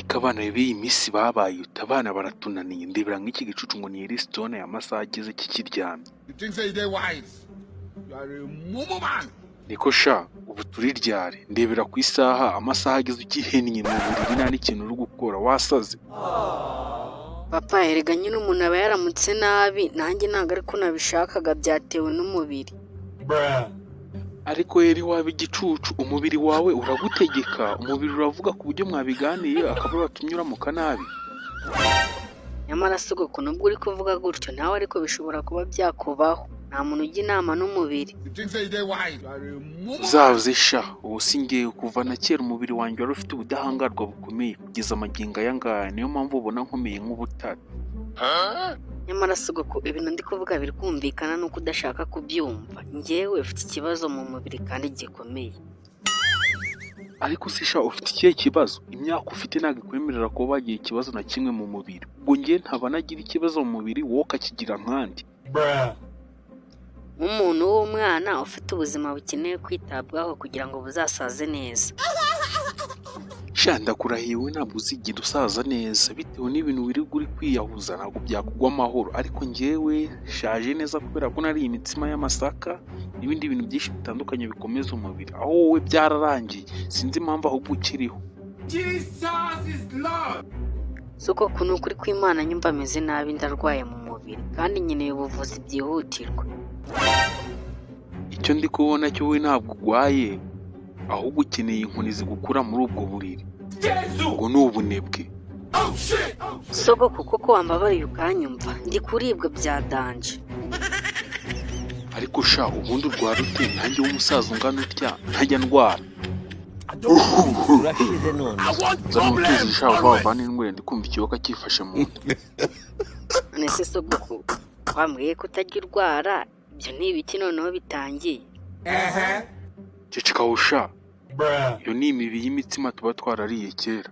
Ariko abana b'iyi minsi babaye ute? Abana baratunaniye. Ndebera nk'iki gicucu ngo ni Elisitone, aya masaha ageze kikiryamye. You think say they wise? You are a mumu man. Niko sha, ubu turiryare? Ndebera ku isaha, amasaha ageze ukihennye mu buriri, nta n'ikintu uri gukora, wasaze. Papa, erega nyine umuntu aba yaramutse nabi, nanjye ntabwo ariko nabishakaga, byatewe n'umubiri. Ariko rero waba igicucu, umubiri wawe uragutegeka, umubiri uravuga ku buryo mwabiganiye akaba watumye uramuka nabi. Nyamara sogoko, nubwo uri kuvuga gutyo nawe, ariko bishobora kuba byakubaho. Nta muntu ujya inama n'umubiri. You think say they wise? You are a mumu man. Uzavuze sha, ubu si ngewe. Kuva na kera umubiri wanjye wari ufite ubudahangarwa bukomeye kugeza amagingo aya ngaya, niyo mpamvu ubona nkomeye nk'ubutare. Nyamara sogoko, ibintu ndi kuvuga biri kumvikana, nuko udashaka kubyumva. Njyewe ufite ikibazo mu mubiri kandi gikomeye. Ariko se sha, ufite ikihe kibazo? Imyaka ufite ntabwo ikwemerera kuba wagira ikibazo na kimwe mu mubiri. Ubwo njye ntaba nagira ikibazo mu mubiri, wowe ukakigira nkandi? Nk'umuntu w'umwana ufite ubuzima bukeneye kwitabwaho kugira ngo buzasaze neza. Sha, ndakurahiye, we ntabwo uzigera usaza neza bitewe n'ibintu wirirwa uri kwiyahuza, ntabwo byakugwa amahoro. Ariko njyewe shaje neza kubera ko nariye imitsima y'amasaka n'ibindi bintu byinshi bitandukanye bikomeza umubiri, aho wowe byararangiye, sinzi impamvu ahubwo ukiriho. Jesus is Lord. Sogoko, ni ukuri kw'Imana, nyumva ameze nabi, ndarwaye mu mubiri kandi nkeneye ubuvuzi byihutirwa. Icyo ndi kubona cyo, wowe ntabwo urwaye, ahubwo ukeneye inkoni zigukura muri ubwo buriri. Ubwo ni ubunebwe. Sogoko, koko wambabariye ukanyumva? Ndi kuribwa bya danger. Ariko sha, ubundi urwara ute? Nanjye w'umusaza ungana utya ntajya ndwara. Urashize none. Zana umutuzo sha, vuba vuba n'indwara, ndi kumva ikiyoka cyifashe mu nda. None se sogoko, wambwiye ko utajya urwara, ibyo ni ibiki noneho bitangiye? Ceceka sha, iyo ni imibi y'imitsima tuba twarariye kera.